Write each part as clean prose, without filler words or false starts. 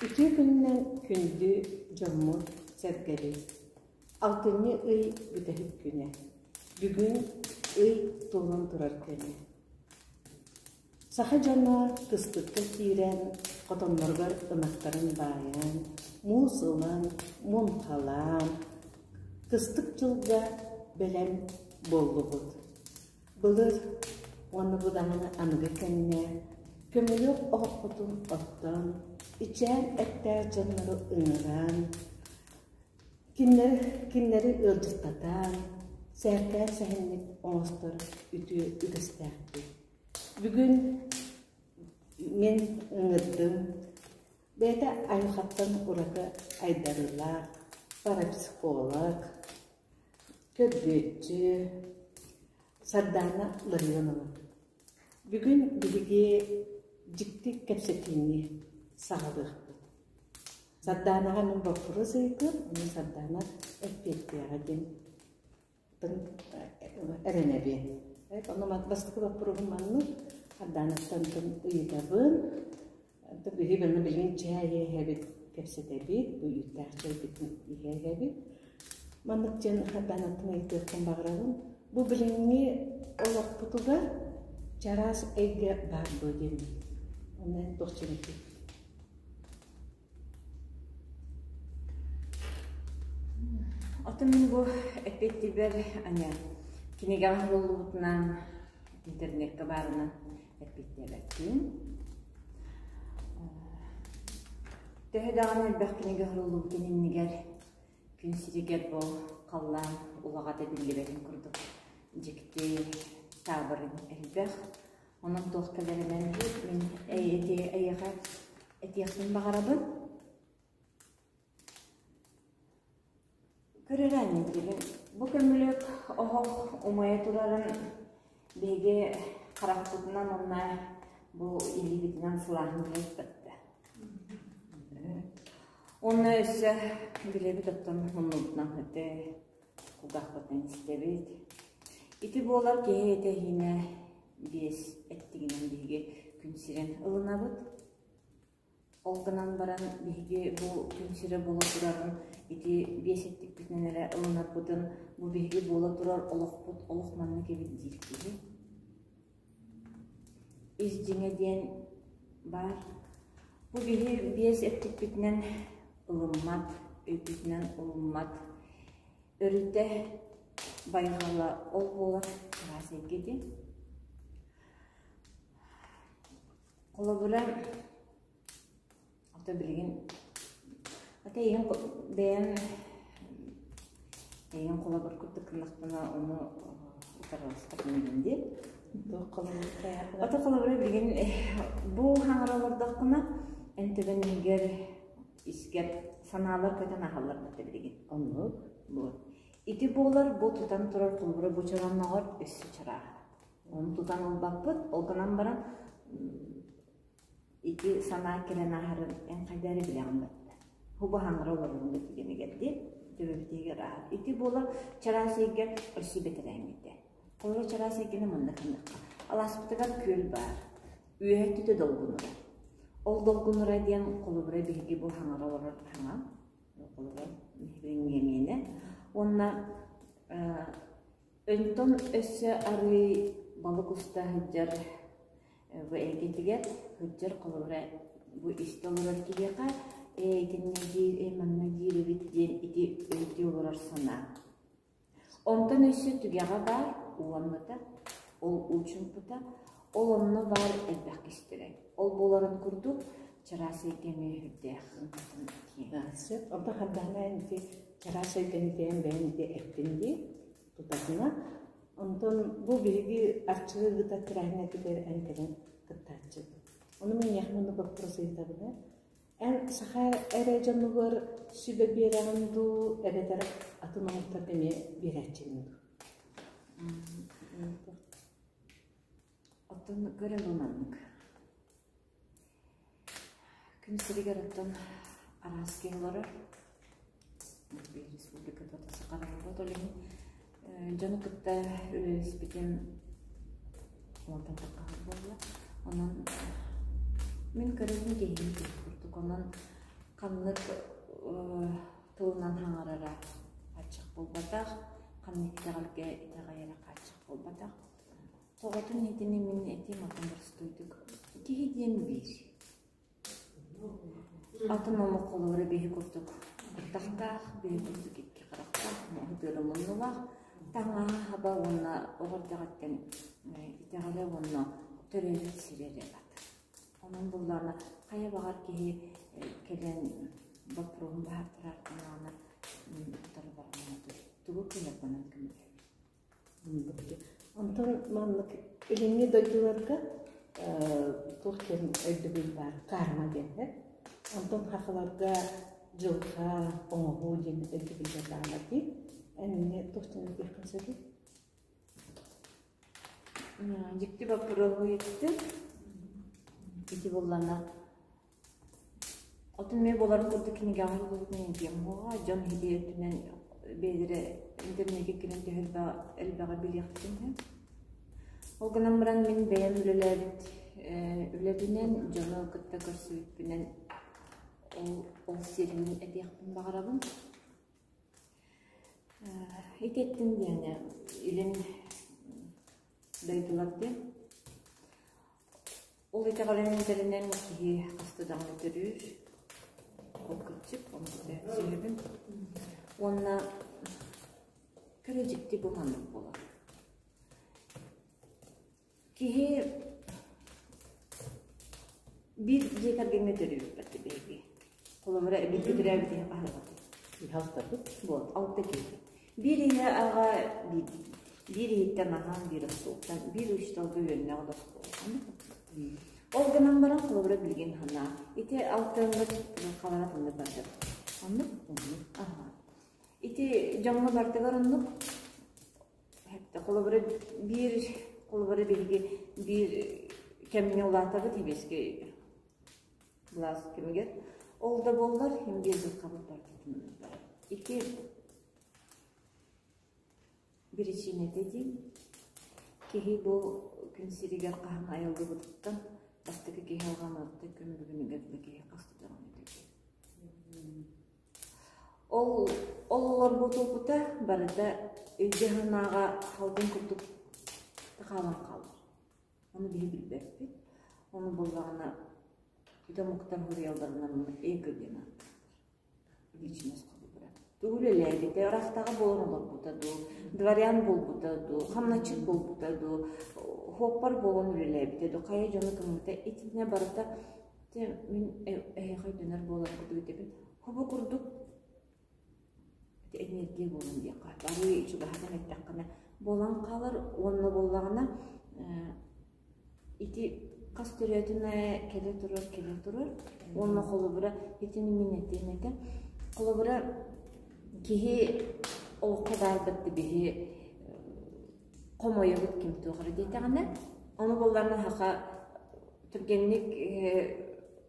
Үтүө күнүнэн күндү дьоммут, сэргэбит! Алтынньы ый бүтэһик күнэ. Бүгүн ый туолан турар кэмэ. Саха дьоно кыстыкка киирэн, хотонноругар ынахтарын баайан, муус ылан, муҥхалаан, кыстык дьылга бэлэм буоллубут. Былыр уонна бу даҕаны аныгы кэмҥэ көмүлүөк оһохпутун оттон, ичээн эттээх дьоннору ыҥыран, кинилэри ыалдьыттатан, сээркээн сэһэнньик оҥостор үтүө үгэстээхпит. Бүгүн мин ыҥырдым, бэйэтэ айылҕаттан ураты айдарыылаах парапсихолог, көрбүөччү Сардаана Ларионова. Бүгүн биһиги дьикти кэпсэтиини саҕалыахпыт. Сардаанаҕа мин боппуруос ыйытыам, мин Сардаана эппиэттиэҕэ диэн эрэнэбин. Онно бастакы боппуруоһум маннык, Сардаанаттан ыйытабын. Биһиги манна билигин чээй иһэбит, кэпсэтэбит, бу үүттээх чэйбитин иһэ иһэбит. Маннык диэн Сардаанаттан ыйытыахпын баҕарабын. Бу билиҥҥи олохпутугар чараас эйгэ баар дуо диэн. Онно эн туох дьиҥ Оттон мин бу эппиэттиирбэр аня кинигэҕэ суруллубутунан, интернеккэ баарынан эппиэттээбэппин. Төһө даҕаны элбэх кинигэ суруллубутун иннигэр күн сиригэр бу халлаан улаҕата биллибэтин курдук дьикти таабырын элбэх. Онон туох кэлэринэн мин эйиэхэ этиэхпин баҕарабын. Көрөрөөн билигин бу көмүлүөк оһох умайа турарын биһиги харахпытынан уонна бу илиибитинэн сылааһын билэбит Уонна өссө билэбит оттон муннубутунан ити кулгаахпытынан истэбит. Ити буолар киһи этэ-иһинэ биэс эттигинэн биһиги күн сирин ылынабыт. Ол гынан баран биһиги бу күн сирэ буола турарын ити биэс эттикпитинэн эрэ ылынарбытын бу биһиги буола турар олохпут олох маннык эбит диир киһи. Ис дьиҥэ диэн баар. Бу биһи биэс эттикпитинэн ылыммат, өйбүтүнэн ылыммат өрүтэ байҕала ол буолар араас эйгэ диэн. Холобура, ото билигин ата эйигин бэйэм эйигин холобур курдук гыннахпына ону утарыласпат инибин дии. Ото холобура билигин бу хаҥара олордохпуна эн төбөн иһигэр искэр санаалар көтөн аһаллар да билигин. Оннук. Вот. Ити буолар бу тутан турар холобура бу чоронноҕор өссө чарааһа. Ону тутан ылбаппыт, ол гынан баран ити санаа кэлэн ааһарын эн хайда эрэ билэҕин батта. Хубу хаҥара олорорун да түгэнигэр дии, төбөбүтүгэр ааһар. Ити буолар чараас эйгэ өссө бэтэрээҥҥитэ. Холобура чараас эйгэни манна гыннахха. Алааспытыгар күөл баар. Үөһэ өттүтэ долгунура. Ол долгунура диэн холобура биһиги бу хаҥара олорор хаҥа. Холобура биһиги Уонна Онтон өссө арыый балык уста сылдьар бу эйгэтигэр сылдьар холобура бу истэ олорор киһиэхэ ээ итиннэ диир, ээ манна диир эбит диэн ити өйдүү олорор санаа. Онтон өссө түгэҕэ баар ууламмыта, ол уу чуумпута, ол онно баар элбэх кистэлэҥ. Ол буоларын курдук чараас эйгэ эмиэ сүрдээх Сөп, онто хардаана ити чараас эйгэни бэйэм бэйэм ити эттин дии тутатына. Онтон бу биһиги арчылыы ыытар тэрээһиннэрбитигэр эн кэлэн кыттааччыбыт. Ону мин эйиэхэ маннык боппуруос ыйытабын Эн саха эрэ дьонугар сүбэ биэрэҕин дуу, эбэтэр атын омуктарга эмиэ биэрээччигин дуу? Оттон көрө бу маннык. Күн сиригэр оттон араас киһи олорор. Республиката сахаларбыт ол иһин дьону кытта үлэлэспитим уонтан таххаһар буолла. Онон мин көрөбүн киһини курдук. Онон Ханнык тылынан хаҥарара хааччах буолбатах, ханнык итэҕэлгэ итэҕэйэрэ хааччах буолбатах. Тоҕотун итини мин этиим атын боростуойдук киһи диэн биир. Атын омук холобура биһи курдук куртахтаах, биһи курдук икки харахтаах, муҥутуура муннулаах, таҥаһа хаба уонна оҕо эрдэҕиттэн итэҕэлэ уонна төрөөбүт сирэ эрэ бат. Онон буллаҕына хайа баҕар киһи кэлэн боппуруоһун баһаартарар гынаҕына мин утары бараммын тугу кыайарбынан көмөлөһөбүн. Онтон маннык илиҥҥи дойдуларга туох диэн өйдөбүл баар карма диэн э? Онтон хахаларга дьылҕа, оҥоһуу диэн өйдөбүллэр бааллар дии. Эн эмиэ туох диэн этиэххин сөбүй? Дьикти боппуруоһу ыйыттым. Ити буоллаҕына Отун эмиэ буоларын курдук кинигэҕэ угуллубутун этиэм уоҕа, дьон иһитии өттүнэн бэйэлэрэ интернеккэ киирэн төһө элбэҕи билиэхтэрин сөп. Ол гынан баран мин бэйэм үлэлээбит үлэбинэн, дьону кытта көрсүбүппүнэн ол ол сиэринэн этиэхпин баҕарабын. Ити эттим диэни илин дойдулар диэн Ол итэҕэлин этэринэн киһи хаста даҕаны төрүүр, ол кырдьык, ону кытта сүһүбүн. Уонна кэрэ дьикти бу маннык буолар. Киһи биир дьиэ кэргэҥҥэ төрүүрбэт биһиги. Холобура, бииргэ төрөөбүт ийэ хаһыабат. Алтабыт. Вот, алта киһи. Биир ийэ аҕа биир биир иһиттэн аһаан, биир остуолтан, биир учууталга үөрэнэҕит оскуола. Ол гынан баран, холобура, билигин санаа. Ити алтыаммыт халаат оннук бардар. Оннук? Аха. Ити дьоҥҥо бардыгар оннук. Холобура, биир холобура биһиги биир кэмҥэ улаатабыт ибиэскэй былаас кэмигэр. Ол да буоллар, иһин биир дьылҕабыт бардытын Ити биричиинэтэ диэн, киһи бу күн сиригэр хаһан айыллыбытыттан бастакы киһи алҕаныахта күн бүгүнүгэр да киһи хаста даҕаны төрүүр. Ол ол олорбут уопута барыта өйгө-санааҕа халгын курдук хаалан хаалар. Ону биһи билбэппит. Ону буоллаҕына омуктар суруйалларынан эго диэн ааттыыллар. Личность холобура. Тугу үлэлээбитэ, ыраахтааҕы буолан олорбута дуу, дворян буолбута дуу, хамначчыт буолбута дуу, хуоппар буолан үлэлээбитэ дуу, хайа дьону кыммыта итиннэ барыта мин эһиэхэ өйдөнөр буолар курдук этэбин. Хобу курдук ити энергия буолан диэххэ бары чугаһатан эттэххинэ буолан хаалар уонна буоллаҕына ити хас төрөөтүн аайы кэлэ турар кэлэ турар уонна холобура итини мин этиэм этэ холобура киһи олоххо баарбыт биһи хомойобут ким туох эрэ диэтэҕинэ ону буоллаҕына саха түргэнник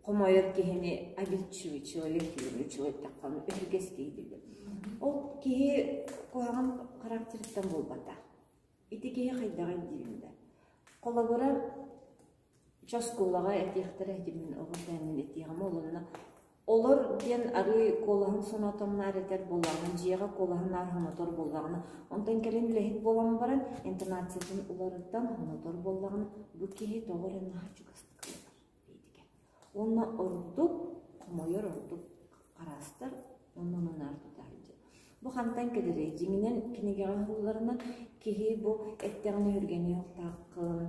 хомойор киһини обидчивый человек диэн учууталлахха өһүргэс киһи дииллэр. Ол киһи куһаҕан характерыттан буолбатах. Ити киһи хайдаҕый диибин да. Холобура, чэ оскуолаҕа этиэхтэрэ ити мин оҕо эрдэҕинэн этиэҕим ол онно олор диэн арыый куолаһын сонотонноор этэр буоллаҕына, дьиэҕэ куолаһын наар сонотор буоллаҕына, онтон кэлин үлэһит буолан баран интонациятын уларытан сонотор буоллаҕына, бу киһи тоҕо эрэ наһаа чугастык ылынар бэйэтигэр. Уонна ордук хомойор, ордук хараастар уонна ону наар тута сылдьар. Бу хантан кэлэрий? Дьиҥинэн кинигэҕэ уһулларынан киһи бу эттэҕинэ өһүргэниэхтааххын,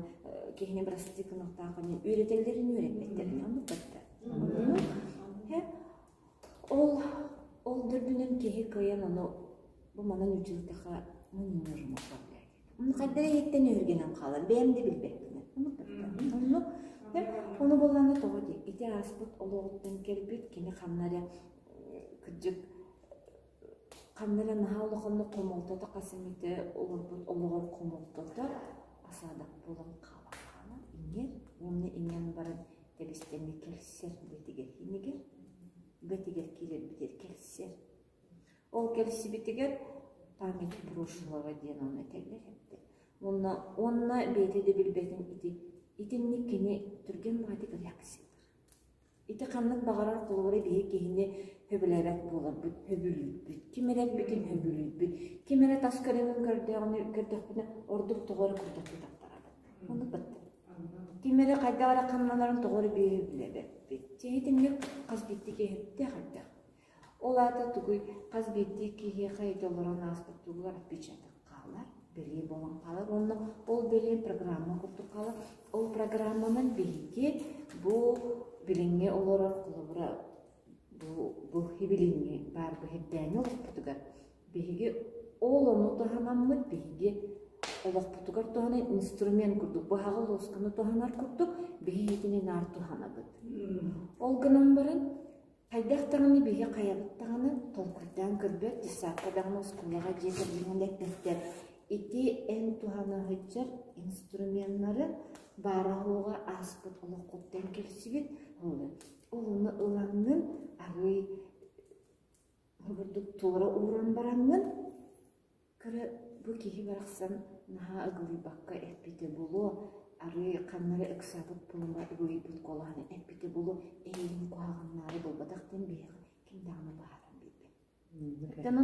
киһини бырастыы гыныахтааххын үөрэтэллэрин үөрэппэттэрин оннук барыта. Ол ол дөрдүнэн киһи кыайан ону бу манан үчүгэйтэхэ мунньунар управляет. Хайдах иһиттэн өһүргэнэн хаалар, бэйэм да билбэппин. Оннук ону буоллаҕына тоҕо дии ити ааспыт олоҕуттан кэлбит кини ханна эрэ кырдьык ханна эрэ наһаа улаханнык хомолтото хас эмитэ олорбут олоҕор хомолтото осадок буолан хаалан хаалар иҥэр уонна иҥэн баран тэбистэҥҥэ кэлсэр бэтигэр иһинигэр бэтигэр киирэрбитигэр кэлсэр Ол кэлсибитигэр память прошлого диэн ону этэллэр эбит. Уонна уонна бэйэтэ да билбэтин ити итинник кини түргэн баҕайытык реакциялыыр. Ити ханнык баҕарар холобура биһи киһини сөбүлээбэт буоларбыт, сөбүлүүрбүт, ким эрэ эппитин сөбүлүүрбүт, ким эрэ тас көрүҥүн көрдөҕүнэ көрдөхпүнэ ордук тоҕо эрэ курдаттыы таттарабыт. Оннук баттым. Ким эрэ хайдах эрэ хамнанарын тоҕо эрэ биһи сөбүлээбэппит. Чэ итинник хас биирдии киһи сөптөөх элбэх. Ол аата тугуй, хас биирдии киһиэхэ ити олорон ааспыт тугугар отпечаток хаалар, бэлиэ буолан хаалар уонна ол бэлиэ программа курдук хаалар. Ол программанан биһиги бу билиҥҥи олорор холобура бу бу билиҥҥи баар бу сирдээҥҥи олохпутугар биһиги ол ону туһанаммыт биһиги олохпутугар туһанан инструмент курдук быһаҕы луосканы туһанар курдук биһиги итини наар туһанабыт. Ол гынан баран Хайдах даҕаны биһи хайабыт даҕаны толкуйдаан көрбөт, детсадка даҕаны оскуолаҕа дьиэ кэргэҥҥин эппэттэр. Ити эн туһана сылдьар инструменнары баара-суоҕа ааспыт олоххуттан кэлсибит ол ону ылаҥҥын арыый курдук туора ууран бараҥҥын Кыра бу киһи барахсан наһаа ыгылыйбакка эппитэ буолуо, арыый ханна эрэ ыксаабыт буолума ыгылыйбыт куолаһын эппитэ буолуо, эйигин куһаҕаннаары буолбатах диэн биһиэхэ ким даҕаны быһааран биэрбэт. Оттон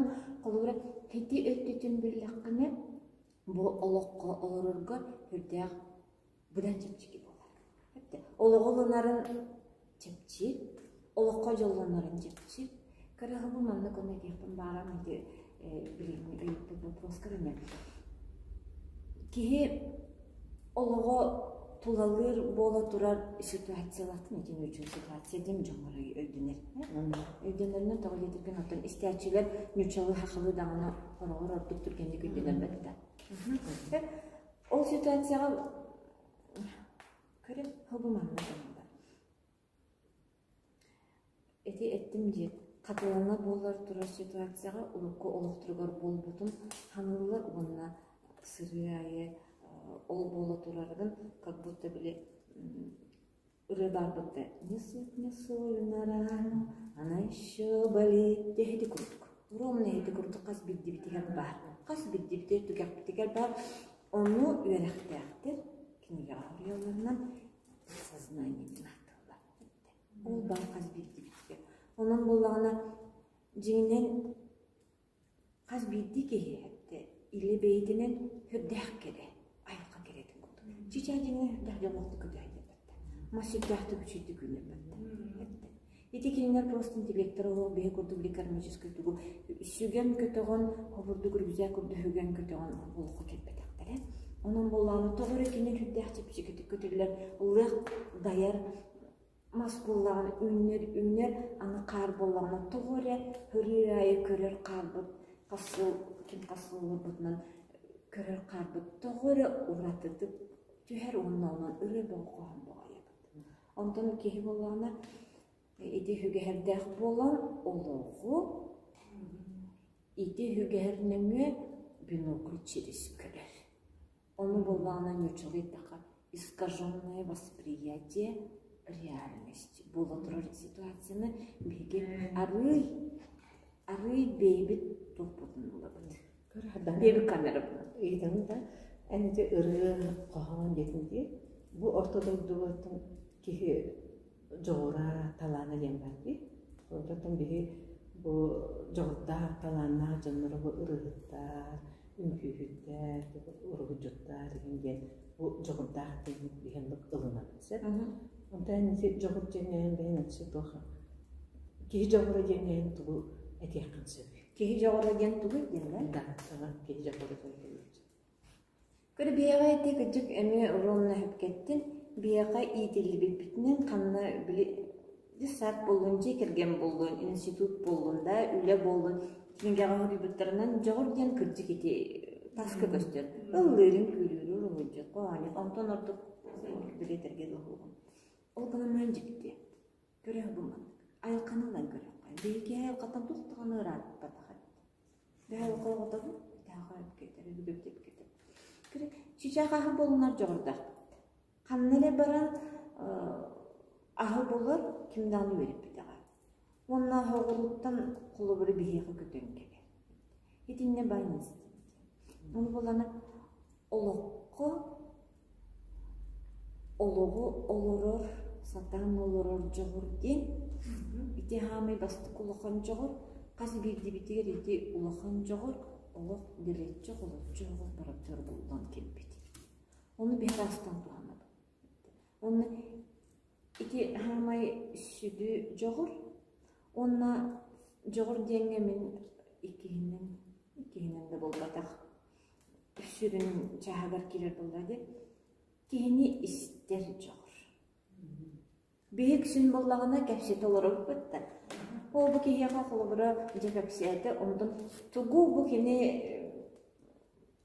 холобура ити өттүтүн биллэххинэ, бу олоххо олорорго сүрдээх быдан чэпчэки буолар. Олоҕу ылынарын чэпчиир, олоххо дьоллонорун чэпчиир. Кыраһыбы маннык ону этиэхпин баарам ити билиҥҥи ыйыппыт вопроскар эмэ. Киһи олоҕо тулалыыр буола турар ситуациялартан итин үчүн ситуация диэн дьоҥҥор өйдөнөр. Өйдөнөрүнэн тоҕо диэтэргин оттон истээччилэр ньуччалыы хахылыы даҕаны хороҕор ордук түргэнник өйдөнөр да. Ол ситуацияҕа көрө хобу манна гыннылар. Ити эттим дии, хатылана буолар турар ситуацияҕа урукку олохторугар буолбутун ханыыллар уонна сырыы аайы ол буола турарын как будто били ырыа баарбыт да несут не соль на рану, она еще болит дэһити курдук. Ровно ити курдук хас биирдибитигэр баар. Хас биирдибитигэр түгэхпитигэр баар. Ону үөрэхтээхтэр кинигэҕэ суруйалларынан сознание диэн ааттыыллар. Ол баар хас биирдибитигэр. Онон буоллаҕына дьиҥинэн Хас биирдии киһи илэ бэйэтинэн сүрдээх кэрэ, айылҕа кэрэтин курдук. Чычаа дьиҥэ сүрдээх дьоллоохтук көтөһүллэрбэттэр. Мас сүрдээхтик үчүгэйдик үүнэрбэттэр. Ити кинилэр просто интеллектор олох биһи курдук кармическай тугу сүгэн көтөҕөн, хобурдук рюкзак курдук сүгэн көтөҕөн олоххо кэлбэтэхтэрэ. Онон буоллаҕына тоҕо эрэ кини сүрдээх чэпчэкитик көтөллөр, лыах дайар Мас буоллаҕына үүнэр-үүнэр, аны хаар буоллаҕына тоҕо эрэ ырыы аайы көрөр хаарбыт хас сыл ким хас сыл олорбутунан көрөр хаарбыт тоҕо эрэ уратытык түһэр уонна онон ырыа бөҕө хоһоон бөҕөйөбүт. Онтон киһи буоллаҕына ити үгэһэрдээх буолан олоҕу ити үгэһэр нөҥүө бинокль через көрөр. Ону буоллаҕына нууччалыы эттэххэ искаженное восприятие реальности буола турар ситуацияны биһиги арыый арыый бэйэбит туохпутун ылабыт. Бэйэбит камерабытын. Ыйытаҥ да, эн ити ырыа хоһоон диэтин дии. Бу орто дойдугуттан киһи дьоҕура, талаана диэн баар дии. Онтон биһи бу дьоҕурдаах, талааннаах дьоннору бу ырыаһыттар, үҥкүүһүттэр, уруһуйдьуттар игин диэн бу дьоҕурдаах диэн биһи оннук ылынабыт сөп. Онтон ити дьоҕур диэҥҥэ бэйэҥ өссө туох киһи дьоҕура диэҥҥэ тугу этиэххин сөбүй? Киһи дьоҕура диэн тугуй диэн Да, саҥа киһи дьоҕура диэн тугуй? Көр биһиэхэ ити кырдьык эмиэ ровно сөпкө Биһиэхэ иитиллибиппитинэн ханна били десант буоллун, дьиэ кэргэн буоллун, институт буоллун да, үлэ буоллун кинигэҕэ суруйбуттарынан дьоҕур диэн кырдьык ити таска көстөр. Ыллыырын, күүлүүрүн, уруһуйдьут, хоһоонньут, онтон ордук билиэтэргэ дылы Ол гынан баран дьикти. Көрөөх бу маннык. Айылҕаны ылан көрүөххэ. Биһиги айылҕаттан туох даҕаны ырааппатах эбит. Чычаах аһы буолунар дьоҕурдаахпыт. Ханна эрэ баран аһы булар ким даҕаны үөрэппэтэҕэ. Уонна оҕолуттан холобуру биһиэхэ көтөн кэлэр. Итиннэ баайынас Ону буоллаҕына олоххо олоҕу олорор Сатаан олорор дьоҕур диэн ити хаамай бастакы улахан дьоҕур, хас биирдиибитигэр ити улахан дьоҕур олох дэлэччи холоччу оҕо барабытыгар буллан кэлбит. Ону биһиги астан туһанабыт. Уонна ити хаамай сүдү дьоҕур уонна дьоҕур диэҥҥэ мин иккиһинэн, иккиһинэн да буолбатах сүрүн чааһыгар киирэр буолла дии. Киһини истэр дьоҕур. Биһи үксүн буоллаҕына кэпсэтэ олоробут да, ол бу киһиэхэ холобура дьэ кэпсээтэ, онтон тугу бу кини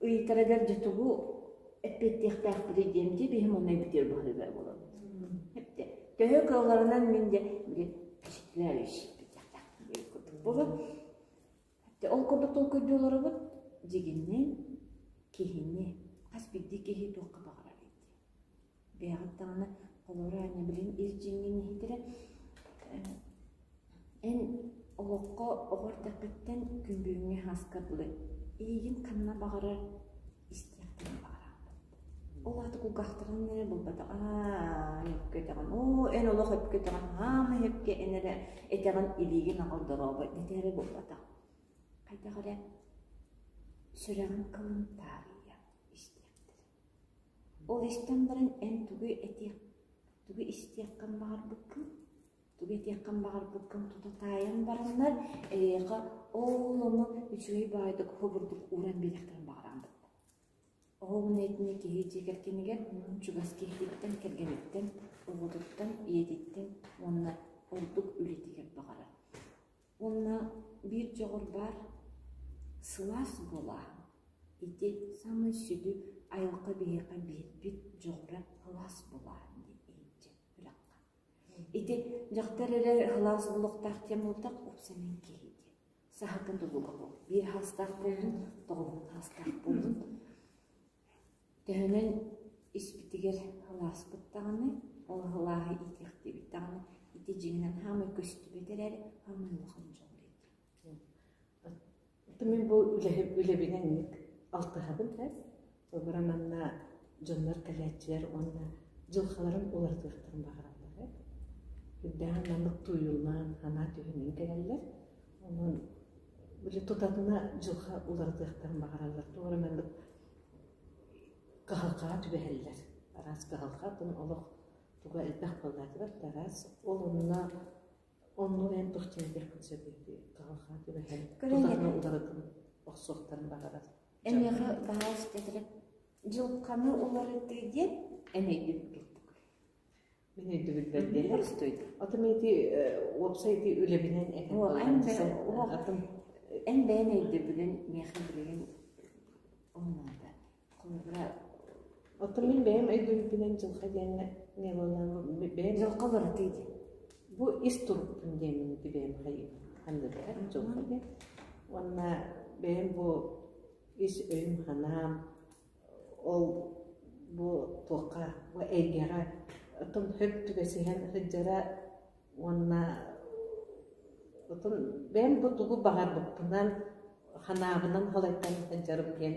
ыйытарыгар дьэ тугу эппиэттиэхтээхпитий диэн дии биһи манна бүтүөр быһыыга буолабыт. Эптэ төһө кыалларынан мин дьэ били впечатляющий диэхтээхпин курдук буолар. Ол курдук толкуйдуу олоробут, дьигиннин киһини, хас биирдии киһи туохха баҕарар эбит. Бэйэҕит даҕаны холобура аанньа билин ис дьиҥҥин иһитирэ эн олоххо оҕо эрдэххиттэн күн бүгүҥҥү ааска дылы эйигин ханна баҕарар истиэхтэрин баҕараҕын. Ол аата кулгаахтарын эрэ булбатах аа өпкө этэҕин оо эн олох өпкө этэҕин хаама өпкө эн эрэ этэҕин илиигин аҕал дорообо дэтээри буолбатах. Хайдах эрэ сүрэҕин кылын таарыйа истиэхтэрэ. Ол истэн баран эн тугу этиэх тугу истиэххин баҕарбыккын тугу этиэххин баҕарбыккын тута таайан бараннар эйиэхэ ол ону үчүгэй баайдык хобурдук ууран биэриэхтэрин баҕараҕын Оҕо этини киһи дьиэ кэргэнигэр чугас киһититтэн, кэргэниттэн, оҕотуттан, ийэтиттэн уонна ордук үлэтигэр баҕарар. Уонна биир дьоҕур баар сылаас буолааһын. Ити саамай сүдү айылҕа биһиэхэ биэрбит дьоҕура сылаас буолааһын диэн иһиччэ үрэххэ. Ити дьахтар эрэ сылаас буолуохтаах диэн буолтах уопсайынан киһи диэн. Саһатын тулуга буол. Биир хаастаах буоллун, тоҕуһун хаастаах буоллун. Төһөнөн испитигэр һылааспыт даҕаны, ол һылааһы иитиэхтиибит даҕаны, ити дьиҥинэн хаамай көстүбэт эрээри, хаамай улахан дьоҕур этэ. Мин бу үлэбинэн алтыһабын ээ. Холобура манна дьоннор кэлээччилэр уонна дьылҕаларын уларытыахтарын баҕараллар ээ. Үрдээҕин маннык тууйуллан, санаа түһүнэн кэлэллэр. Онон били тутатына дьылҕа уларытыахтарын баҕараллар. Туох эрэ маннык кыһалҕаҕа түбэһэллэр. Араас кыһалҕа, атын олох туга элбэх буоллаатыбат да араас. Ол онно оннук эн туох диэн этиэххин сөбүй кыһалҕаҕа түбэһэн тутатына уларытын охсуохтарын баҕарар. Эмиэхэ баһаалыста этэрэ дьылҕаны уларытыы диэн эн өйдөбүлгэр Мин өйдөбүлбэр диэн. Отон ити уопсай ити үлэбинэн этэн атын эн бэйэн өйдөбүлүн миэхэ билигин онноода. Холобура Оттон мин бэйэм өйдөбүлбүнэн дьылҕа диэҥҥэ не буоллаан бэйэм дьылҕа уларытыы диэн. Бу ис турукпун диэммин ити бэйэм ханныгар дьылҕа диэн. Уонна бэйэм бу ис өйүм-санаам ол бу туохха бу эйгэҕэ оттон хөп түбэсиһэн сылдьара уонна оттон бэйэм бу тугу баҕарбыппынан ханаабынан халайтан сылдьарым диэн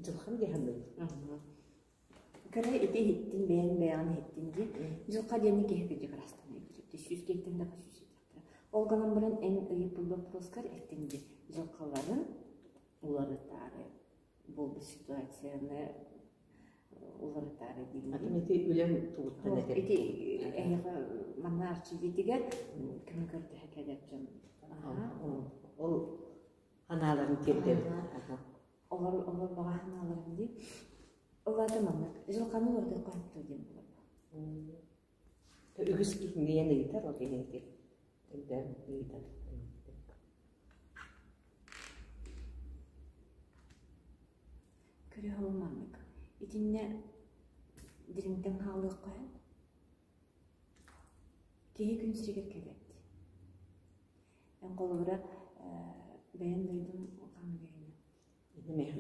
дьылҕам дии саныыбын. Кыра ити иһиттин бэйэҥ бэйэҕин иһиттин дии. Дьылҕа диэни киһи кырдьык араастан өйдүүр. Сүүс киһиттэн да сүүс этиэхтэрэ. Ол гынан баран эн ыйыппыт боппуруоскар эттиҥ дии. Дьылҕаларын уларытаары буолбут ситуацияны уларытаары диигин. Атын ити үлэм тугуттан этэр? Ити эһиэхэ манна арчы дьиэтигэр көмө көрдөһө кэлэр дьон. Ол анааларын тиэрдэбит. Олор олор баҕа санааларын дии. Ол аата маннык дьылҕаны уларытыахха сөп диэн буолар. Үгүс киһи ыйытар ол иһин өйдөөн ыйытар. Көрүһэ ол маннык. Итиннэ дириҥтэн хаалыахха сөп. Киһи күн сиригэр кэлэр дии. Эн холобура бэйэм дойдум хаҥыгайына.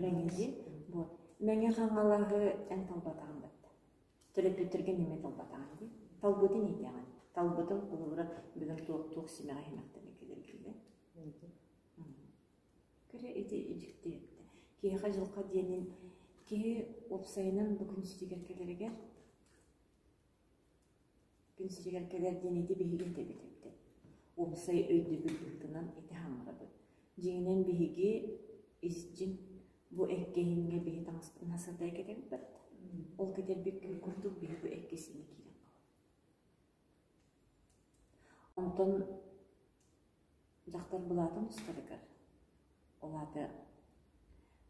Мэҥэ дии. Вот. Мэҥэ Хаҥалаһы эн талбатаҕын батта. Төрөппүттэргин эмиэ талбатаҕын дии. Талбытын иитэҕин. Талбытын холобура бүгүн туох-туох симэҕэ иһимэхтэнэ кэлэргилэ. Көрө ити дьикти Киһиэхэ дьылҕа диэнин киһи уопсайынан бу күн сиригэр кэлэригэр. Күн сиригэр кэлэр диэн ити биһиги этэбит эбитэ. Уопсай өйдөбүл быһыытынан ити хаҥырабыт. Дьиҥинэн биһиги ис дьиҥ бу эккэһиҥҥэ биһи таҥаспытын хасырдай кэтэбит барыта. Ол кэтэрбит күн курдук биһи бу эккэсиҥҥэ киирэн хаалабыт. Онтон дьахтар былаатын устарыгар, ол аата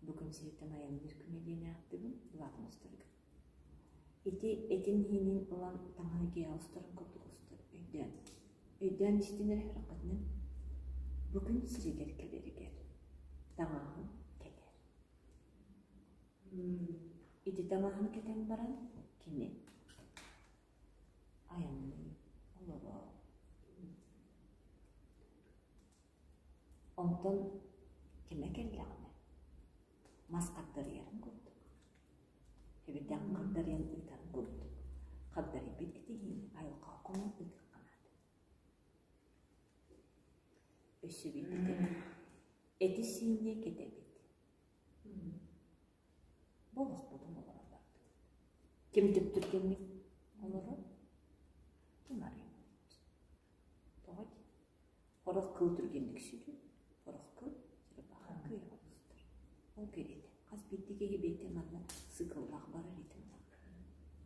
бу күн сириттэн айанныыр күнэ диэн ааттыыбын, былаатын устарыгар. Ити этин иһинин ылан таҥаһы киэһэ устарын курдук устар өйдөөн. Өйдөөн истин эрэ хараххытынан бу күн сиригэр кэлэригэр таҥаһын кэтэр. Ити таҥаһын кэтэн баран кини айанныы олорор. Онтон кимэ кэллэҕинэ, мас хагдарыйарын курдук, эбэтэр хагдарыйан ыытарын курдук, хагдарыйбыт этиһиини айылҕаҕа хонон ыытыахха наада. Өссө биирдэ эти-сиини кэтэбит. Бу олохпутун олорон бардыбыт. Ким түптүргэнник олорор, ким арыйбыт. Тоҕо дии? Сорох кыл түргэнник сүтэр, сорох кыл черепаха кыайа оҕустар. Ол кэриэтэ хас биирдии киһи бэйэтэ манна сыкыллаах барар этим.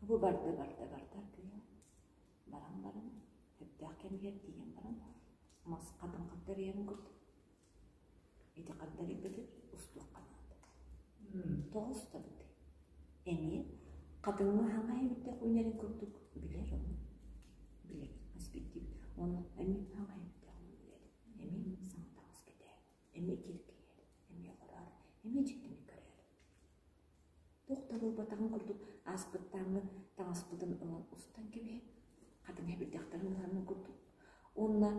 Бу барда барда барда кыйа баран баран сөптөөх кэмигэр тиийэн баран мас хатан хаттарыйарын курдук Ити хагдарыйбытын устуохха наада. Тоҕо устабытый? Эмиэ хатыҥҥа хаҥа эбитэх үүнэрин курдук билэр ону. Билэбит, хас биирдиибит. Уонна эмиэ хаҥа эбитэх ону билэбит. Эмиэ саҥа таҥас кэтээри, эмиэ киэркэйээри, эмиэ олороору, эмиэ дьиктини көрөөрү. Туох да буолбатаҕын курдук ааспыттааҥҥы таҥаспытын ылан устан кэбиһэн, хатыҥ эбирдэхтэрин ыларын курдук Уонна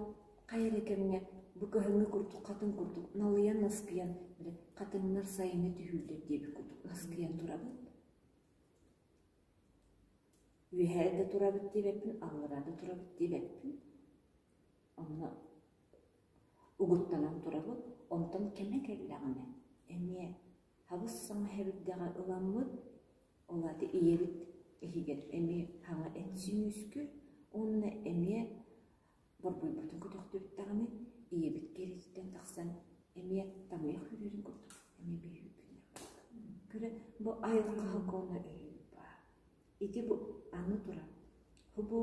хайа эрэ кэмҥэ бу кыһыҥҥы курдук хатыҥ курдук налыйан наскыйан, били хатыҥнар сайыҥҥы түһүүллэр диэбит курдук наскыйан турабыт. Үөһээ да турабыт диэбэппин, аллараа да турабыт диэбэппин. Онно угуттанан турабыт. Онтон кэмэ кэллэҕинэ эмиэ хабыс-саҥа хэбирдэҕи ыламмыт, ол аата ийэбит иһигэр эмиэ хаҥа эт сүүскүр уонна эмиэ борбуйбутун көтөхтүбүттэҕинэ ийэбит кэрититтэн тахсан эмиэ тамыйах үрүүрүн курдук эмиэ биһүүрбүтүнэн Көрө бу айылҕа сокуона өйүү баар. Ити бу аны туран бу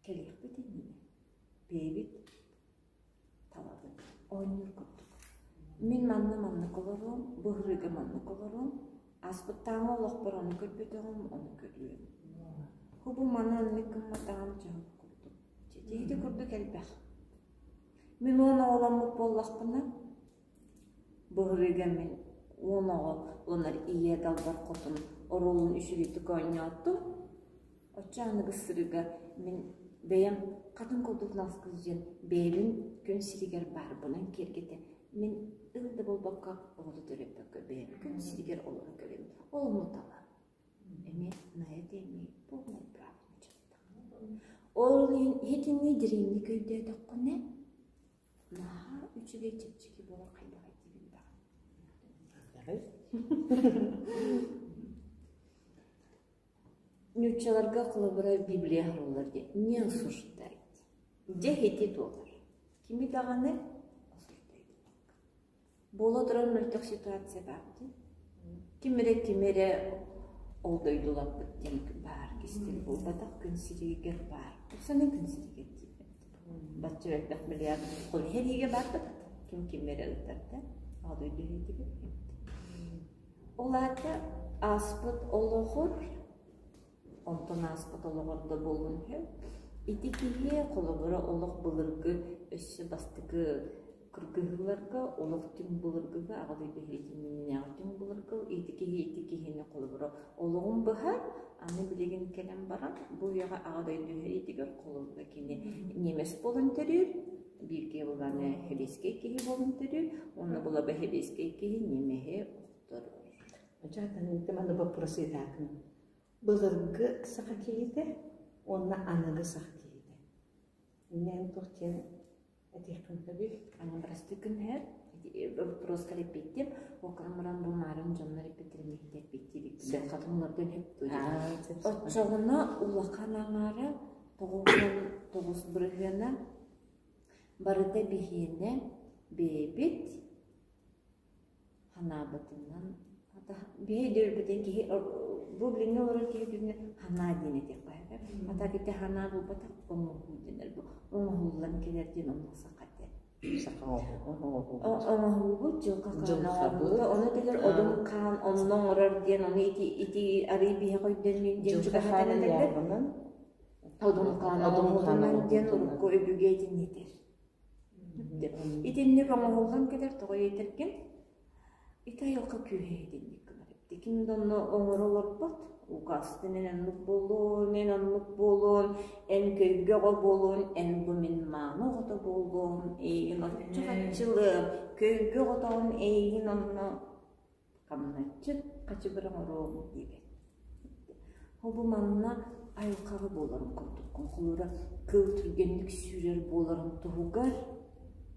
кэлиэхпит иннинэ бэйэбит талабыт оонньуур курдук. Мин манна маннык олоруом, бу ыһыыга маннык олоруом, ааспыттааҥы олохпор ону көрбөтөҕүм, ону көрүөм. Бу маны оннук гымматаҕым дьоһун курдук. Ити курдук элбэх. Мин уон оҕоломмут буоллахпына, бу ыһыыга мин уон оҕо уонна ийэ далбар хотун оруолун үчүгэйдик оонньоотум. Оччо аныгы сырыыга мин бэйэм хатын курдук наскыс диэн бэйэбин күн сиригэр баарбынан киэргэтэ мин ыл да буолбакка оҕото төрөппөккө бэйэм күн сиригэр олоро кэлэбин. Ол ону талан. Эмиэ на это имею полное право Ол иһин итинни дириҥник өйдөөтөххүнэ наһаа үчүгэй чэпчэки буолар хайдаҕай диибин даҕаны. Нууччаларга холобура Библия оһоллор диэн не осуждайте. Дьэ ити туолар. Кими даҕаны осуждайте. Буола турар мөлтөх ситуация баар дии. Ким эрэ кими эрэ ол дойдулаппыт диэн баар кистэл буолбатах күн сиригэр баар. Сана күн сиригэр диибэт. Бачча элбэх миллиард ол сэриигэ баарбыт. Ким кими эрэ ыытар да, аҕа дойду иһитигэр Ол аата ааспыт олоҕор, онтон ааспыт олоҕор да буолуон сөп, ити киһи холобура олох былыргы өссө бастакы кыргыһыыларга олох түҥ былыргыга аҕа дойду иһитиннээҕи түҥ былыргы ити киһи ити киһини холобура олоҕун быһар аны билигин кэлэн баран бу үйэҕэ аҕа дойду иһитигэр холобура кини немец буолан төрүүр бииргэ буланы сэбиэскэй киһи буолан төрүүр уонна булаба сэбиэскэй киһи немеһи Дьаатан манна боппуруос ыйытаатым. Былыргы саха киһитэ уонна аныгы саха киһитэ. Иннээн туох диэн этиэххин сөбүй? Аны бырастыы гыннар. Вопроска эппиттим, ол гынан баран бу маарын дьоннор эппиттэрин иһитэ эппиттиибит. Хатын олордон Оччоҕуна улахан аҥаара 99 бырыһыана барыта биһиэнэ бэйэбит ханаабытынан биһи өйдүүрбүтүн киһи бу билиҥҥи олорор киһи күҥҥэ ханаа диэн этиэххэ сөп. А так ити ханаа буолбатах оҥоһуу дэнэр бу оҥоһуллан кэлэр диэн оннук саха этэ. Саха оҥоһуубут. Оҥоһуубут дьылҕа хаан оҥоһуута ону этэлэр одун хаан онно оҥорор диэн ону ити ити арый биһиэхэ өйдөннүн диэн чугаһатан этэллэр. Одун хаан оҥоһуутунан диэн урукку өбүгэ итинни этэр. Итинник оҥоһуллан кэлэр тоҕо этэргин ити айылҕа күүһэ итинник гынар эбит. Ким да онно оҥоро олорбот. Укаастын эн оннук буолуон, эн оннук буолуон, эн көйгө оҕо буолуон, эн бу мин мааны оҕото буолуом, эйигин оччо хаччылыам, көйгө оҕотоҕун эйигин онно хамначчыт хачыбыр оҥоруом диэбэт. Ол бу манна айылҕаҕа буоларын курдуккун холуура кыл түргэнник сүүрэр буоларын туһугар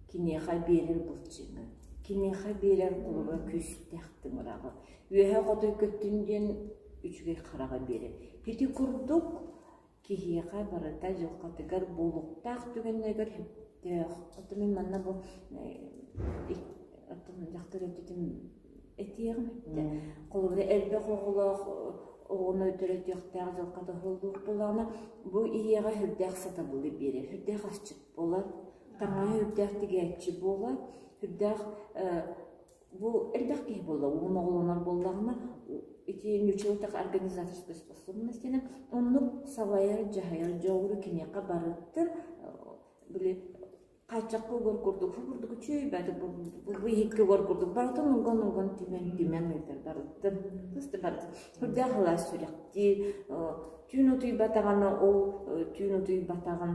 киниэхэ биэрэр былчыҥы, киниэхэ биэрэр холуура күүстээх тыҥыраҕы, үөһэ хотой көттүн диэн үчүгэй хараҕы биэрэр. Ити курдук киһиэхэ барыта дьылҕатыгар буолуохтаах түгэннэригэр сөптөөх. Оттон мин манна бу оттон дьахтар өттүтүн этиэҕим эттэ. Холобура, элбэх оҕолоох оҕону төрөтүөхтээх дьылҕата уһуллуох буоллаҕына, бу ийэҕэ сүрдээх сатабылы биэрэр, сүрдээх асчыт буолар, таҥаһа сүрдээх тигээччи буолар, сүрдээх бу элбэх киһи буолла, уон оҕолонор буоллаҕына, ити ньучултах организаторской способность диэн оннук салайар, дьаһайар дьоҕуру киниэхэ барыттын били хааччахха угар курдук, бу курдук үчүгэй бу иһиккэ угар курдук барытын уган-уган түмэн-түмэн ыытар барыттын тыс барытын үрдээх алаас сүрэхтии түүн утуйбатаҕына ол түүн утуйбатаҕын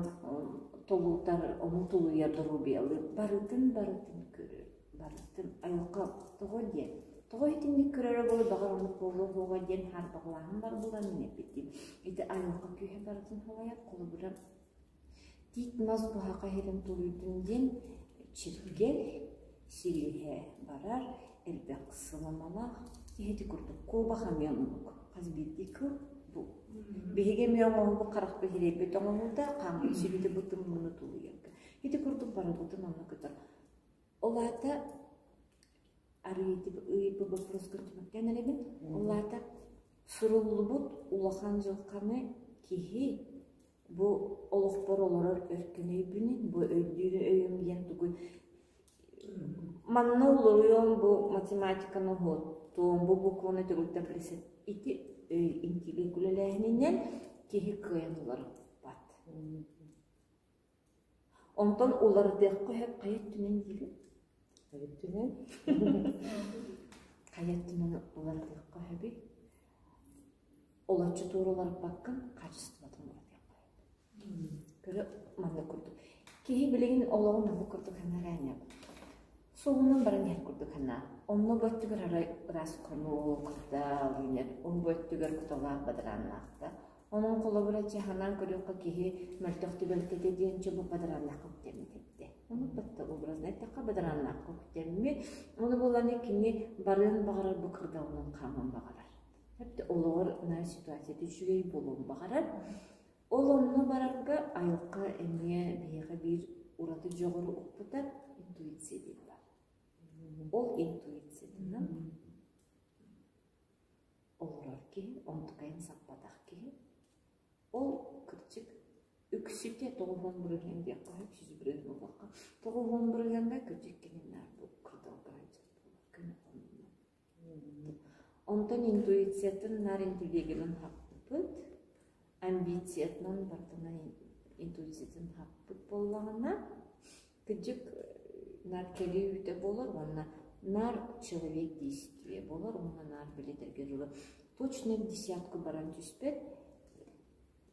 толутар ону тулуйар доруобуйалыыр барытын барытын көрөр барытын айылҕа тоҕо диэн тоҕо итинник көрөрө буолуо баҕар оннук буолуо суоҕа диэн саарбаҕалааһын бар буолан мин эппитим ити айылҕа күүһэ барытын салайар холобура тиит мас буһаха иһирин тулуйдун диэн чиргэл силиһэ барар элбэх сыламалаах киһити курдук куобах эмиэ оннук хас биирдии кыл бу биһиги эмиэ оҥоһубут харахпыт иһирэйбит оҥоһуута хааммыт сүбүтэ бу тымныыны тулуйарга ити курдук барыбытын онно кытар Ол аата арыйдыб ыйбы боппуруоска түмүктээн эрэбин. Ол аата суруллубут улахан дьылҕаны киһи бу олохпор олорор өркөн өйбүнэн, бу өйдүүр өйүм диэн тугуй манна уларыйыам бу математиканы уһуоттуом, бу букваны төгүлтэн билсэн ити өй интеллект үлэлээһининэн киһи кыайан уларыппат. Онтон уларытыахха сөп хайа өттүнэн диибин? Хайа өттүнэн? Хайа өттүнэн уларытыахха сөбүй? Олоччу туора уларыппаккын, хаачыстыбатын уларытыахха сөп. Көрө маннык курдук. Киһи билигин олоҕун маннык курдук санаараа Суолунан баран иһэр курдук санаа. Онно бу өттүгэр арай ыраас хонуу, кырдал үүнэр, он бу өттүгэр куталаах бадарааннаах да. Онон холобура чаһынан көрүөххэ киһи мөлтөх түбэлтэтэ диэн чобу бадарааннаахха үктэммит эбитэ. Ону батта образно эттэххэ бадарааннаахха үктэммит. Ону буоллаҕына кини барыан баҕарар бу кырдалынан хааман баҕарар. Хэптэ олоҕор наар ситуацията үчүгэй буолуон баҕарар. Ол онно барарга айылҕа эмиэ биһиэхэ биир ураты дьоҕуру укпута интуиция диэн баар. Ол интуициятынан олорор киһи, онтукайын саппатах киһи, ол кырдьык үксүтэ 90 бырыһыан диэххэ сөп, 100 бырыһыан буоллахха, 90 бырыһыаҥҥа кырдьык кини наар бу кырдалга сылдьар буолар, көнө хонууна. Онтон интуициятын наар интеллегинэн хаппыт, амбициятынан бартынан интуициятын хаппыт буоллаҕына, кырдьык наар кэлии үүтэ буолар уонна наар человек действия буолар уонна наар билэтэргэ дылы точно в десятку баран түспэт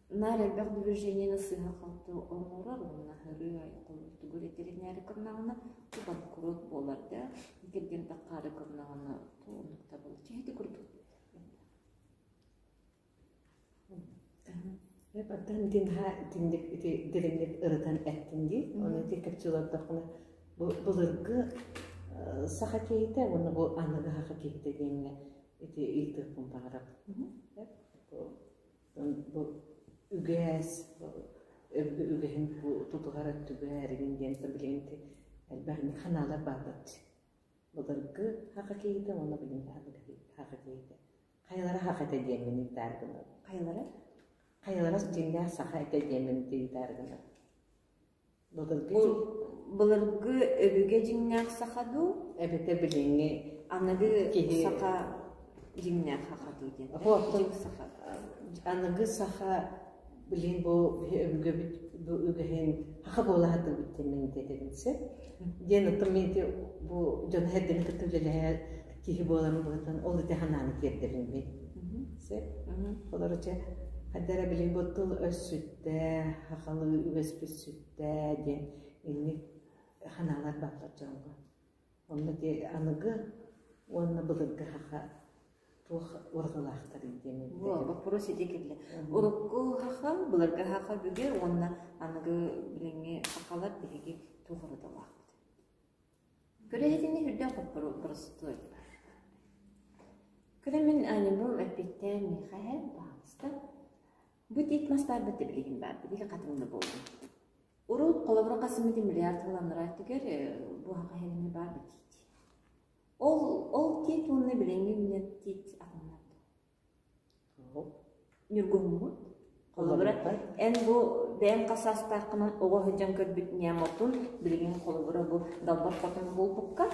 наар элбэх движениены сыыһа-халты оҥорор уонна аһырыы айылҕа ветеринары кырнаҕына бу банкрот буолар да кэргэн таххаары кырнаҕына оннук табыллар ити курдук Оттон динха итинник ити дириҥник ырытан эттин дии. Ону ити кэпсии олордоххуна бу былыргы саха киһитэ уонна бу аныгы саха киһитэ диэҥҥэ ити ыйытыахпын баҕарабын. Бу үгэс, өбүгэ үгэһин бу тутуһар өттүгэр игин диэн билигин элбэх ханаалар бааллар Былыргы саха киһитэ уонна билиҥҥи саха киһитэ. Хайалара саха этэ диэммин ыйытаары гынабын. Хайалара? Хайалара дьиҥнээх саха этэ диэммин ыйытаары гынабын. Былыргы Былыргы өбүгэ дьиҥнээх саха дуу? Эбэтэр билиҥҥи Аныгы киһи саха дьиҥнээх саха дуу диэн. Оттон Дьиҥ саха. Аныгы саха билигин бу өбүгэбит бу үгэһин саха буола сатыыбыт диэн мин этэрин сөп. Диэн оттон мин ити бу дьону эрдэни кытта үлэлэһэр киһи буоларым быһыытынан ол ити санааны тиэрдэбин мин. Сөп. Олору чэ хайда эрэ билигин бу тыл өс сүттэ, сахалыы үгэспит сүттэ диэн инник санаалар бааллар дьоҥҥо. Онно ити аныгы уонна былыргы саха туох уратылаахтарый диэн Во, вопрос ити кэллэ. Урукку саха, былыргы саха бүгэ уонна аныгы билиҥҥи сахалар биһиги туох уратылаахпыт? Көрөһитини үрдээх боростуой. Көрө мин анебум эппиттээн миэхэ баҕаста. Бу тиит мас баарбыт билигин баар, билиги хатыҥна буоллум. Урут холобура хасыммыт миллиард тылланнара түгэр бу хаха херини баар бит тиит. Ол ол тиит уонна билиҥҥи үүнэр тиит атыннар. Ньургуһуммут. Холобура, эн бу бэйэҥ хас саастааххынан оҕо сылдьан көрбүт ньамотун билигин холобура бу далбар хотун буолбукка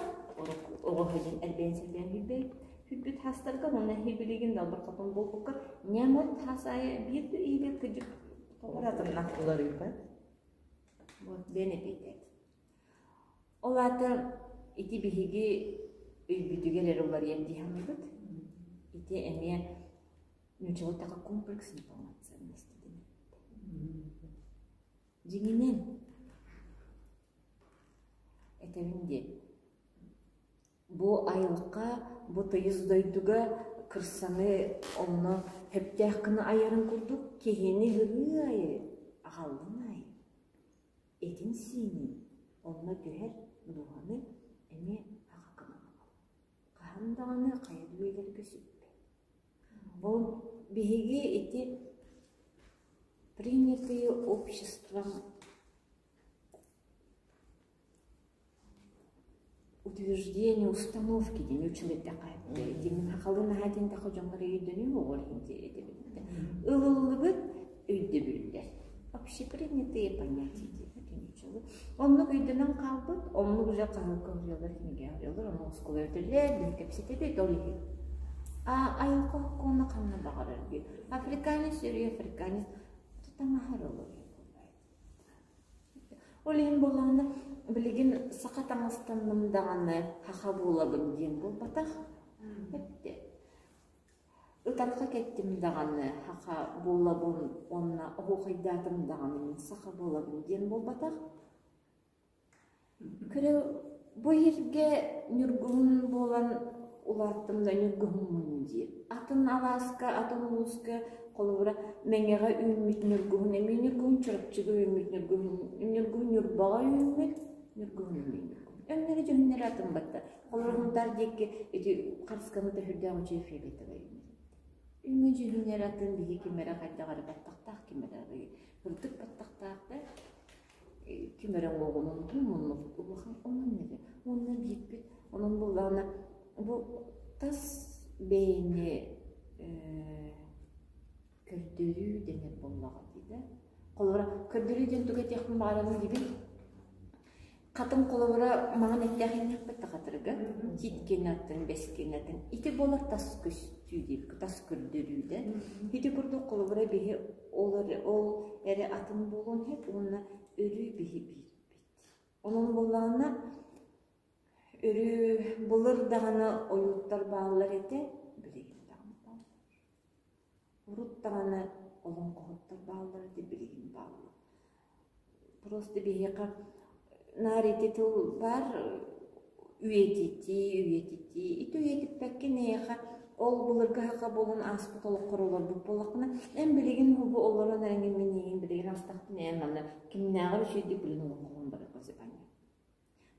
оҕо сылдьан эрбээн-сэрбээн хүрбэйбит хүрбүт хаастарга уонна эһи билигин далбар хотун буолбукка ньамот хаас аайы биир да иилэ кыдьык холобура атынна. Уларыйбат. Вот бэйэн эппиэтээт. Ол аата ити биһиги өйбүтүгэр эрэ уларыйар дии саныыбыт. Ити эмиэ нууччалыы такой комплекс неполноценности диэн Дьиҥинэн, этэбин диэн, бу айылҕа, бу тыйыс дойдуга кырсаны онно сөптөөх гына айарын курдук киһини ырыы айы аҕаллын айы этин-сиинин онно түһэр дууһаны эмиэ аҕа гынан хаһан даҕаны хайа дүөлэргэ сүппэт. Ол биһиги ити принятые обществом утверждение установки диэн үчүгэйдэххэ дин хахалыы наһаа диэн таха дьоҥҥор өйдөнүү оҕор иһин диэтэбит ылыллыбыт өйдөбүллэр общепринятые понятия диэн оннук өйдөнөн хаалбыт оннук уже хаһыакка уруйаллар кинигэ уруйаллар оннук оскуола өтөллөр биһи кэпсэтэбит ол иһин а айылҕа хоккуона ханна баҕарар би африканец өрүү африканец таҥаһар олорор Ол иһин буоллаҕына, билигин саха таҥастанным даҕаны саха буолабын диэн буолбатах. Эптэ. Ытарҕа кэттим даҕаны саха буолабын уонна оһуохайдаатым даҕаны мин саха буолабын диэн буолбатах. Көрө бу иһиргэ ньургуһун буолан улааттым да ньургуһуммун диир. Атын алааска, атын улууска холобура Мэҥэҕэ үүммүт ньургуһун эмиэ ньургуһун, Чурапчыга үүммүт ньургуһун, ньургуһун Ньурбаҕа үүммүт ньургуһун эмиэ ньургуһун. Өҥнөрө дьүһүннэрэ атын батта. Холобура Һунтаар диэки ити харысканы да сүрдээх үчүгэй фиолетовай үүммүт. Өҥө дьүһүннэрэ атын биһи ким эрэ хайдах эрэ баттахтаах, ким эрэ ырдык баттахтаах да ким эрэ уҥуоҕунан муннук улахан онон эрэ уонна биирбит онон буоллаҕына бу тас бэйэни көрдөрүү дэнэр буоллаҕа дии да холобура көрдөрүү диэн тугу этиэхпин баҕарабын диибин хатыҥ холобура маҥан эттээх иҥнэхпит да хатырыга тиит киэнэ атын бэс киэнэ атын ити буолар тас көстүү диэбит тас көрдөрүү да ити курдук холобура биһи ол эрэ ол эрэ атын буолуон сөп уонна өрүү биһи биирбит. Онон буоллаҕына өрүү былыр даҕаны ойууттар бааллар этэ, билигин даҕаны бааллар. Урут даҕаны олоҥхоһуттар бааллар этэ, билигин бааллар. Просто биһиэхэ наар ити тыл баар үйэтитии, үйэтитии. Ити үйэтиппэккин эйиэхэ ол былыргы саха буолан ааспыт олоххор олорбут буоллаххына, эн билигин бу олорон эрэҥҥин мин эйигин билигин астахпына эн манна кимнээҕэр үчүгэйдик билин олоҥхолоон барыахха сөп.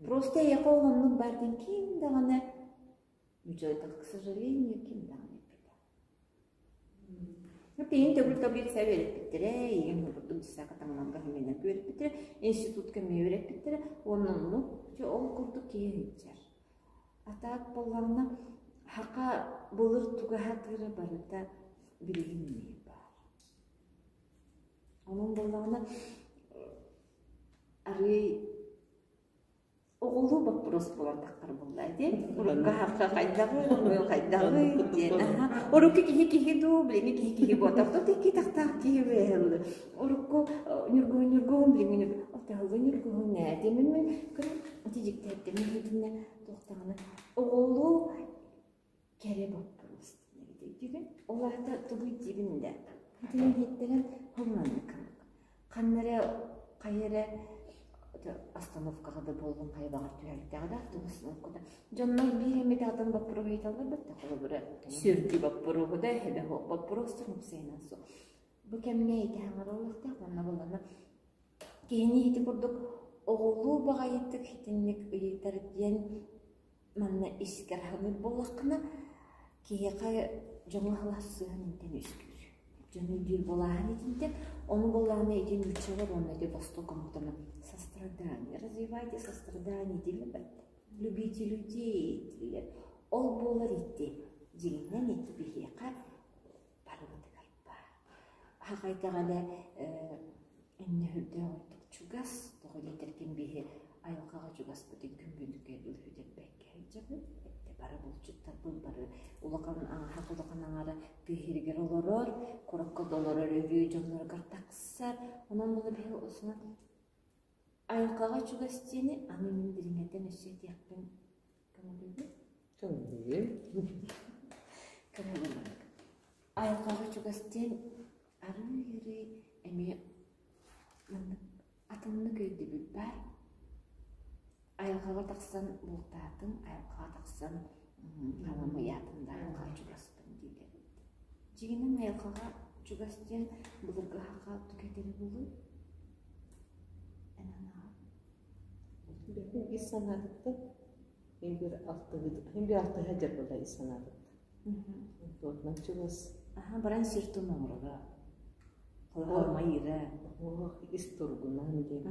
Просто эйиэхэ ол оннук баар диэн ким даҕаны Ньучалайтах, к сожалению, ким даҕаны эппэтэ. Тиһин төгүл таблица үөрэппиттэрэ, ийэм курдук дьиссака таҥнарга хэминэн үөрэппиттэрэ, институтка эмиэ үөрэппиттэрэ, уонна оннук ол курдук киһи сылдьар. А так буоллаҕына, хака былыр туга сатыыра барыта билигин эмиэ баар. Онон буоллаҕына, арыый оҕолуу боппуруос буолан таххар буолла диэн урукку хахха хайдаҕый хайдаҕый диэн аха урукку киһи киһи дуу билиҥҥи киһи киһи буотах тут икки тахтаах киһи бэһэллэ урукку ньургуһун ньургуһун билиҥҥи ньургуһун ньургуһун ээ диэмин мин көрөн ити дьиктээттэмин иһитиннэ туохтаҕына оҕолуу кэрэ боппуруос диэн Ол аата тугуй диибин да итини иһиттэрэн хомунаннык ханна эрэ хайа эрэ остановкаҕа да буоллун хайа баҕар түһэлтэҕэ да автобус остановката дьоннор биир эмит атын боппуруоһу ыйыталлар бытта холобура сүргү боппуруоһу да эһэбэ суох боппуруостар уопсайынан суох бу кэмҥэ ити хаҥарыллыахтаах уонна буоллаҕына киһини ити курдук оҕолуу баҕайытык итинник ыйытар диэн Манна искэр аһыныыр буоллаххына, киһиэхэ дьоҥҥо аһылаһар сыһыан интэн үөскүүр. Дьон өйдүүр буолааһын итинтэн, ону буоллаҕына ити нууччалар уонна ити восток омуктана сострадание, развивайте сострадание дииллэр бэрт. Любите людей дииллэр. Ол буолар ити. Дьиҥинэн ити биһиэхэ барыбытыгар баар. Аҕай итэҕэлэ иннэ үрдээх ордук чугас, тоҕо диэтэргин биһи айылҕаҕа чугаспытын күн бүгүнүгэр үлүһүтэрбэккэ сылдьабыт. Эттэ бары булчуттарбыт бары улахан аҥаһах улахан аҥара тыа сиригэр олорор, куракка да олорор өрүү дьонноругар тахсар. Онон була биһи осуна айылҕаҕа чугас диэни аны мин дириҥэтэн өссө этиэхпин көҥүлүүбүн. Көҥүлүүбүн. Көҥүлүүбүн. Айылҕаҕа чугас диэн арыый-арыый эмиэ маннык атыннык өйдөбүл баар. Айылҕаҕа тахсан бултаатым, айылҕаҕа тахсан халамыйаатым да айылҕаҕа чугаспын дииллэр эбит. Дьиҥинэн айылҕаҕа чугас диэн былыргы саха тугу этэрэ буолуой? Эн анаҕа? Бэйэм ис санаатыттан Мин биир алтыһы мин биир алтыһа дьэр буолла ис санаатыттан. Туотунан чугас. Аха, баран сир-тум оҥороро. Холоһор-майыра. Ох, ис тургунан диэн.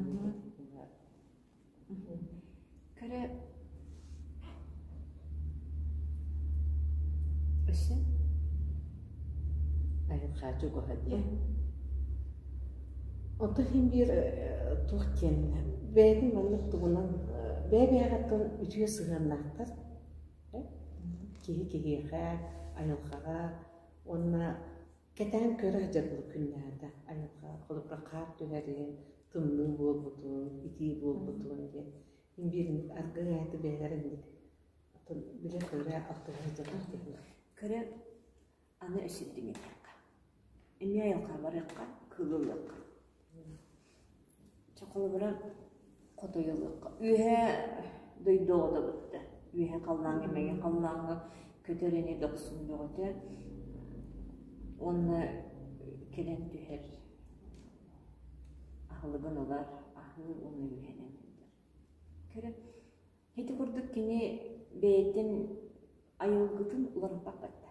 Көрө Өссө? Айылҕа чугаһа диэн. Онтон иһин биир туох диэн бэйэтин маннык тугунан бэйэ-бэйэҕиттэн үтүө сыһыаннаахтар киһи киһиэхэ, айылҕаҕа уонна кэтээн көрө сылдьар күннээҕитэ айылҕа холобура хаар түһэрин, тымныы буолбутун, итии буолбутун диэн мин биир аргыый аайы бэйэлэрэ инник билэ-көрө алтыһа сылдьар киһи. Көрө аны өссө дириҥэтиэххэ. Эмиэ айылҕа барыахха, кыылы ылыахха. Чэ, холобура, хотойу ылыахха. Үөһэ дойду оҕото бытта. Үөһэ халлааҥҥа, мэҥэ халлааҥҥа көтөр ини дохсун бөҕөтө. Уонна кэлэн түһэр аһылыгын ылар, аһыыр уонна үөһэнэн сылдьар. Көрө, ити курдук кини бэйэтин айылгытын уларыппат батта.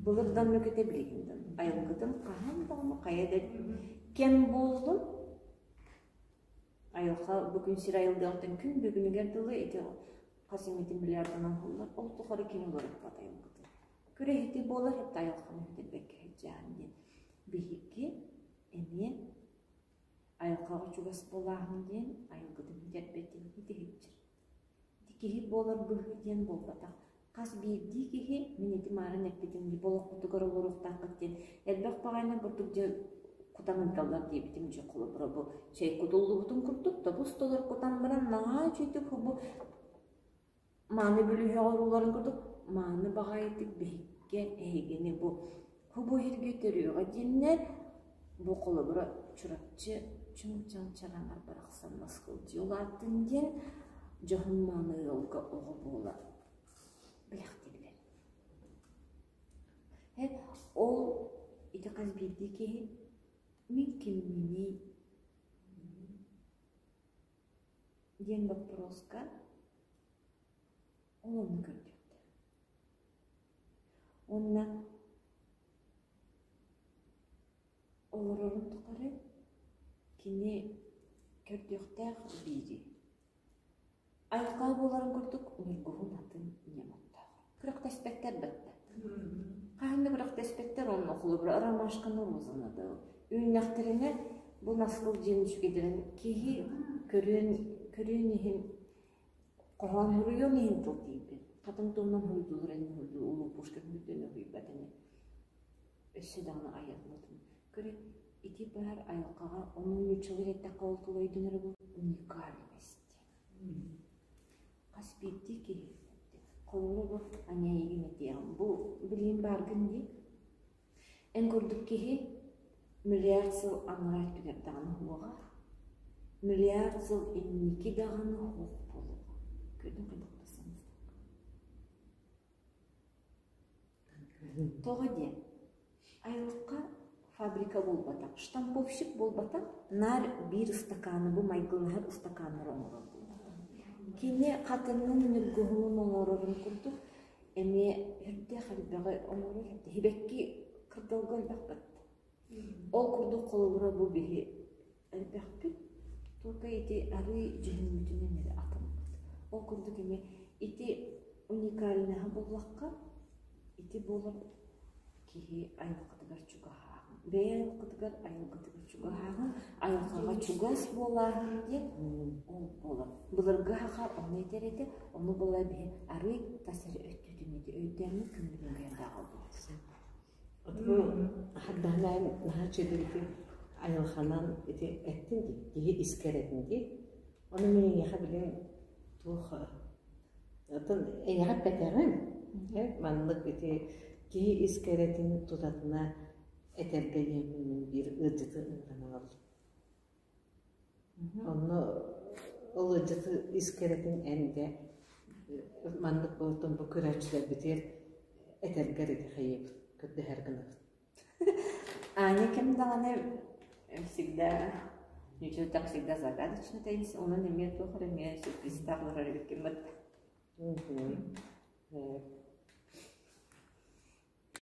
Былыр да оннук этэ, билигин да оннук. Айылгытын хаһан даҕаны хайа да кэм буоллун, айылҕа бу күн сир айылгыттан күн бүгүнүгэр дылы ити хас эмитин миллиардынан уһуллар, ол тухары кини уларыппат айылгытын. Күрэһити буолар, хатта айылҕаны сүтэрбэккэ сылдьаһын диэн. Биһиги эмиэ айылҕаҕа чугас буолааһын диэн айылгытын сүтэрбэтин итиһиччир. Ити киһи буолар быһыы диэн буолбатах. Хас биирдии киһи, мин ити маарын эппитим дии, олоххутугар олоруохтааххыт диэн элбэх баҕайыны курдук дьэ кутан ыыталлар диэбитим дьэ холобура бу чэй кутуллубутун курдук тобус-толору кутан баран наһаа үчүгэйдик бу Мааны бүлүүһэҕэ урууларын курдук мааны баҕайытык биһиккэ эһигини бу бу иһиргэ төрүөҕэ диэннэр бу холобура Чурапчы чуҥ-чаҥ чараҥар барахсан наскылдьыы улааттын диэн дьоһун мааны ыалга оҕо буола бэлэхтииллэр. Ол ити хас биирдии киһи мин кимминий? Диэн боппуруоска ол онно көрдүөхтэр. Уонна олорорун тухары кини көрдүөхтээх биири. Айылҕа буоларын курдук ньургуһун атын ньаматтаах. Күрэхтэспэттэр бытта. Хаһан да күрэхтэспэттэр онно холобура ромашканы розаны да үүннэхтэринэ бу наскыл дьиэн үчүгэйдэрин киһи көрүөн көрүөн иһин хоһоон суруйуон иһин тыл тиийбэт. Хатыҥ туһунан суруйдулар ини суруйду Улуу Пушкин суруйдун уһуйбат ини. Өссө даҕаны айыллыбытын. Көрө ити баар айылҕаҕа ону нууччалыы эттэххэ ол тыл өйдөнөрө бу уникальность. Хас биирдии киһи холобура бу аня эйигин этиэҕим бу билигин бааргын дии эн курдук киһи миллиард сыл анараа өттүгэр даҕаны уоҕа миллиард сыл инники даҕаны уох буолуоҕа көрдүҥ хайдах да Тоҕо диэн, айылҕа фабрика буолбатах, штамповщик буолбатах, наар биир ыстакааны бу майгылаһар ыстакааннары оҥорор буолбатах. Кини хатыҥын, ньургуһунун оҥорорун курдук эмиэ үрдээх элбэҕи оҥорор. Сибэкки кырдалга элбэх батта. Ол курдук холобура бу биһи элбэхпит, только ити арыы дьүһүммүтүнэн эрэ атыммыт. Ол курдук эмиэ ити уникальноһа буллахха, ити буолар киһи айылҕатыгар чугаһааһын. Бэйэ айылҕатыгар айылҕатыгар чугаһааһын, айылҕаҕа чугас буолааһын диэн ол буолар. Былыргы саха ону этэр этэ, ону була биһи арыы тас эрэ өттүтүн ити өйдөөммүт күммүтүн кыайан даҕалбыт. Бу хардаһынаан наһаа үчүгэй ити айылҕанан ити эттин дии, киһи искэр этин дии. Ону мин эйиэхэ билин туох оттон эйиэхэ эппэтэҕим маннык ити киһи ис кэрэтин тутатына этэргэ диэммин мин биир ыалдьыты ыҥыран аҕаллым. Онно ол ыалдьыты ис кэрэтин эн дэ маннык буолтун бу көрөөччүлэрбитигэр этэргэр ити хайыыбыт көрдөһөр гынабыт. Аня кэм даҕаны всегда ничего так всегда загадочно таинственный, онон эмиэ туох эрэ эмиэ сюрпризтаах олорор эбиккин бат.